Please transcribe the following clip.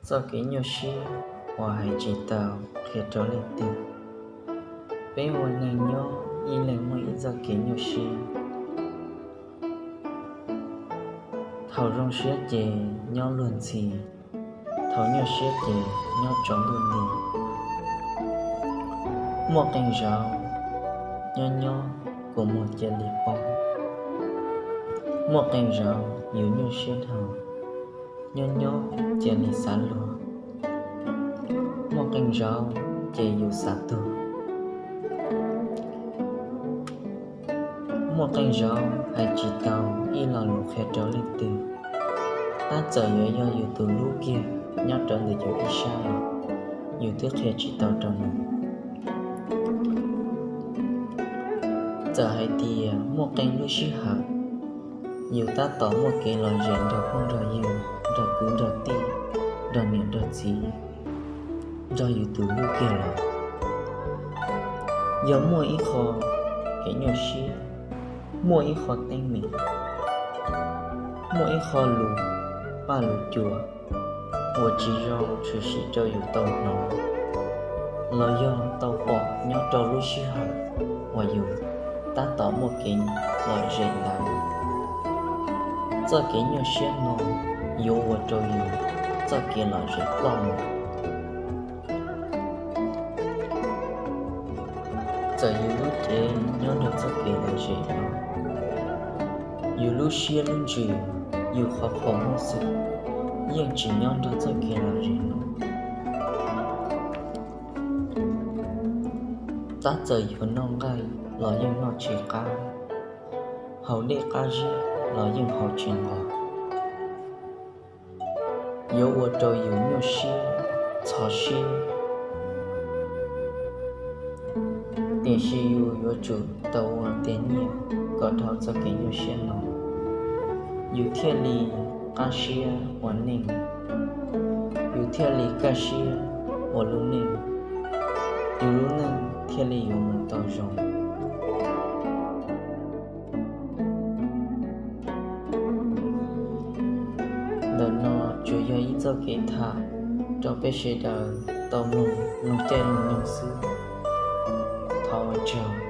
Txoj kev nyuaj siab uas hais tsis tau qhia rau leej twg. Peb ua neej nyob ib leeg muaj ib txoj kev nyuaj siab. Thaum zoo siab ces nyob luag ntxhi, thaum nyuaj siab ces nyob tsaus ntuj nti. Muaj qee zaus nyob nyob kua muag cia li poob. Muaj qee zaus yus nyuaj siab dhau, nyob nyob cia li xav luag. Muaj qee zaus ces yus xav tuag. Muaj qee zaus hais tsis tau ib lo lus qhia rau leej twg. Tab txawm yuav yog yus tus hlub kiag nyob rau ntawm yus ib sab los yus twb qhia tsis tau rau nws. Txawm hais tias muaj qee lub sij hawm yus tab tom muaj kev lom zem nrog phooj nrog ywg, nrog kwv nrog tij, nrog niam nrog txiv, nrog yus tus hlub kiag los, yog muaj ib qho kev nyuaj siab, muaj ib qho teeb meem, muaj ib qho lus paj lus cua uas tsis zoo tshwm sim rau yus tau hnov los yog tau pom nyob rau lub sij hawm uas yus tab tom muaj kev lom zem ntawd, txoj kev nyuaj siab no yuav ua rau yus txoj kev lom zem ploj mus. Txawm yus lub cev nyob nrog txoj kev lom zem no, yus lub siab lub ntsws, yus qhov khoom muaj xwm yeej tsis nyob nrog txoj kev lom zem no. Tab txawm yus noj nqaij los yeej noj tsis qab, haus dej qab zib los yeej haus tsis nqos, yuav ua rau yus nyuaj siab, txhos siab. Tiam sis yus yuav tsum tau ua tiag nyiaj kom dhau txoj kev nyuaj siab no, yus thiaj li qab siab ua neej, yus thiaj li kaj siab ua lub neej, yus lub neej thiaj li yuav mus tau zoo. Ntawm no tsuas yog ib txoj kev tham rau peb sawv daws tau mloog, mloog caij mloog nyoog xwb. Thov ua tsaug.